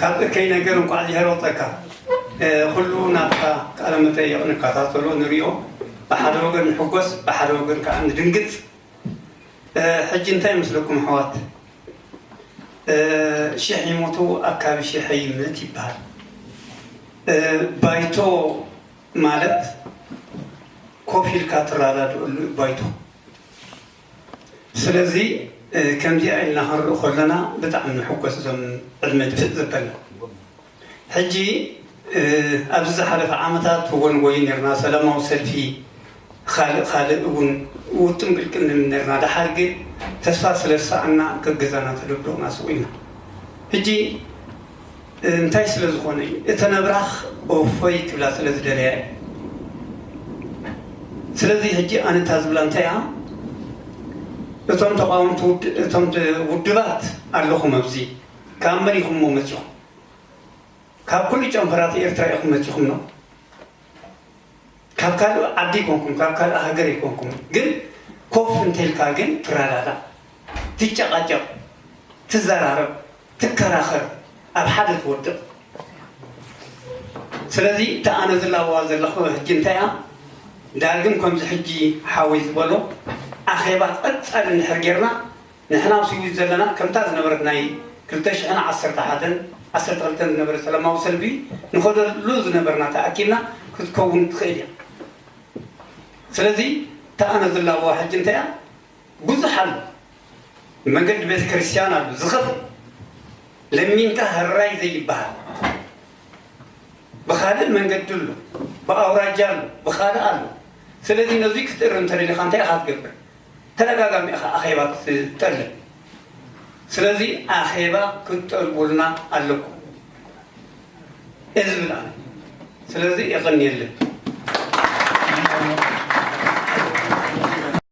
ካብ እከይ ነገር እንኳዕ ዚሀረውጠካ። ኩሉ ናትካ ቃለ መጠየቕ ንከታተሎ ንሪኦ፣ ብሓደ ወገን ንሕጎስ፣ ብሓደ ወገን ከዓ ንድንግፅ። ሕጂ እንታይ ይመስለኩም ኣሕዋት? ሽሕ ይሞቱ ኣካቢ ሽሕ ይምት ይበሃል። ባይቶ ማለት ኮፍ ኢልካ ትረዳድእሉ ባይቶ። ስለዚ ከምዚኣ ኢልና ክንርኢ ከለና ብጣዕሚ ንሕጎስ፣ እዞም ዕድመ ድፍእ ዘበልና። ሕጂ ኣብዚ ዝሓለፈ ዓመታት ወን ወይ ነርና፣ ሰላማዊ ሰልፊ፣ ካልእ ካልእ እውን ውጥም ቅልቅል ነርና። ደሓር ግን ተስፋ ስለ ዝሰኣና ከገዛና ተደብደቑና ስቑልና። ሕጂ እንታይ ስለ ዝኾነ እዩ? እተን ኣብራኽ እፎይ ክብላ ስለ ዝደለያ እዩ። ስለዚ ሕጂ ኣነ እታ ዝብላ እንታይ እያ? እቶም ተቃወምቲ ውድ-፣ እቶም ድ-፣ ውድባት ኣለኹም ኣብዚ፣ ካብ መን ኢኹም እሞ መጺኹም? ካብ ኩሉ ጨንፈራት ኤርትራ ኢኹም መጺኹም ነው? ካብ ካልእ ዓዲ ኣይኮንኩም፣ ካብ ካልእ ሃገር ኣይኮንኩም። ግን ኮፍ እንተልካ ግን ትረዳዳእ፣ ትጨቃጨቕ፣ ትዘራረብ፣ ትከራኸር፣ ኣብ ሓደ ትወድቕ። ስለዚ እታ ኣነ ዝላበዋ ዘለኹ ሕጂ እንታይ እያ? ዳግም ከምዚ ሕጂ ሓወይ ዝበሎ ኣኼባ ቀጻሊ እንድሕር ጌርና፣ ንሕና ኣብ ስዊዝ ዘለና ከምታ ዝነበረት ናይ ክልተ ሽሕን ዓሰርተ ሓደን ዓሰርተ ክልተን ዝነበረ ሰላማዊ ሰልፊ ንኸደሉ ዝነበርና ተኣኪብና ክትከውን ትኽእል እያ። ስለዚ እታ ኣነ ዝላበዋ ሕጂ እንታይ እያ? ብዙሕ ኣሎ። መንገዲ ቤተ ክርስቲያን ኣሎ፣ ዝኸፍእ ለሚንካ ህራይ ዘይበሃል። ብኻልእ መንገዲ ኣሎ፣ ብኣውራጃ ኣሎ፣ ብኻልእ ኣሎ። ስለዚ ነዚ ክትእርም እንተደሊኻ እንታይ ኢኻ ትገብር? ተደጋጋሚ ኢኻ ኣኼባ ትጠልብ። ስለዚ ኣኼባ ክትጠልቡልና ኣለኩም። እዚ ዝብል ኣነ። ስለዚ የቐንየልና።